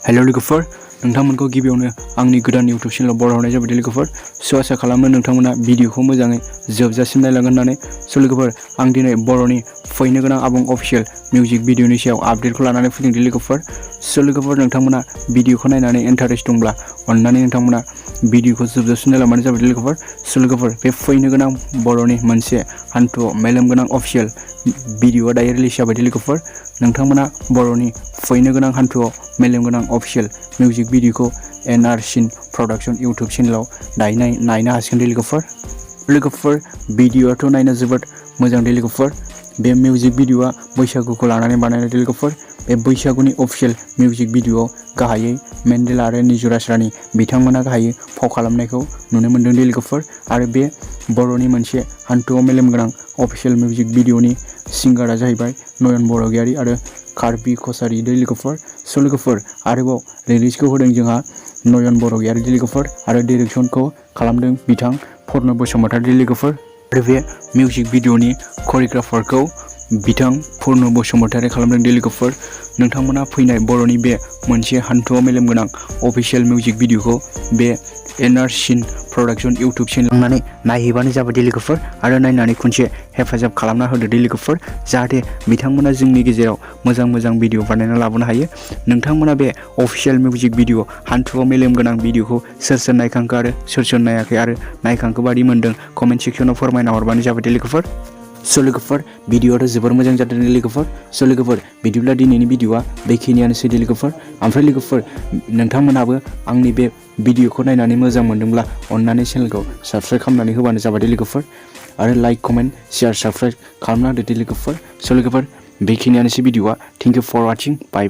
hello लोगोफोर नोंथांमोनखौ गिबियावनो आंनि गोदान YouTube चेनेलाव बरायहरनाय जाबाय लोगोफोर आसा खालामो नोंथांमोना भिडिअखौ मोजाङै जोबजासिम नायलांगोन होननानै लोगोफोर आं दिनै बर'नि फैनो गोनां आबुं अफिशियेल मिउजिक भिडिअनि सायाव आपडेटखौ लानानै फैदों लोगोफोर नोंथांमोना भिडिअखौ नायनानै इन्टारेस्ट दंब्ला अन्नानै नोंथांमोना भिडिअखौ जोबजासिम नायलांबानो जाबाय लोगोफोर बे फैनो गोनां बर'नि मोनसे हान्थुआव मेलेम गोनां अफिशियेल भिडिअआ दायो रिलिज जाबाय लोगोफोर नोंथांमोना बर'नि फैनो गोनां हान्थुआव मेलेम गोनां अफिशियेल मिउजिक भिडिअखौ एनआरसिन प्रडाक्शन इउट्यूब चेनेलाव नायनो हासिगोन लोगोफोर भिडिअआथ' नायनो जोबोद मोजां लोगोफोर बे मिउजिक भिडिअआ बैसागुखौ लानानै बानायनाय लोगोफोर बे बैसागुनि अफिशियेल मिउजिक भिडिअआव गाहायै मेन्डेल आरो निजु राजरानी बिथांमोना गाहायै फाव खालामनायखौ नुनो मोन्दों लोगोफोर आरो बे बर'नि मोनसे हान्थुआव मेलेम गोनां अफिशियेल मिउजिक भिडिअनि सिंगारा जाहैबाय नयन बरगयारी आरो कार्बी कसारी लोगोफोर आरोबाव रिलिजखौ होदों जोंहा नयन बरगयारी लोगोफोर आरो डाइरेक्शनखौ खालामदों बिथां फर्न बसुमतारी लोगोफोर आरो बे मिउजिक भिडिअनि करिय'ग्राफारखौ बिथां फर्न बसुमतारी खालामदों लोगोफोर नोंथांमोना फैनाय बर'नि बे मोनसे हान्थुआव मेलेम गोनां अफिशियेल मिउजिक भिडिअखौ बे एनआरसिन प्रडाक्शन इउट्यूब चेनेल नायनानै नायहैबानो जाबाय लोगोफोर आरो नायनानै खनसे हेफाजाब खालामना होदो लोगोफोर जाहाथे बिथांमोना जोंनि गेजेराव मोजां भिडिअ बानायना लाबोनो हायो नोंथांमोना बे अफिशियेल मिउजिक भिडिअ हान्थुआव मेलेम गोनां भिडिअखौ सोर नायखांखो आरो सोर नायाखै आरो नायखांखो बादि मोन्दों कमेन्ट सेक्सनाव फोरमायना हरबानो जाबाय लोगोफोर भिडिअआथ' जोबोर मोजां जादों लोगोफोर बिदिब्ला दिनैनि भिडिअआ बेखिनियानोसै लोगोफोर ओमफ्राय लोगोफोर नोंथांमोनाबो आंनि बे भिडिअखौ नायनानै मोजां मोनदोंब्ला अन्नानै चेनेलखौ साबस्क्राइब खालामनानै होबानो जाबाय लोगोफोर आरो लाइक कमेन्ट शेयार साबस्क्राइब खालामना होदो लोगोफोर बेखिनियानोसै भिडिअआ thank you for watching bye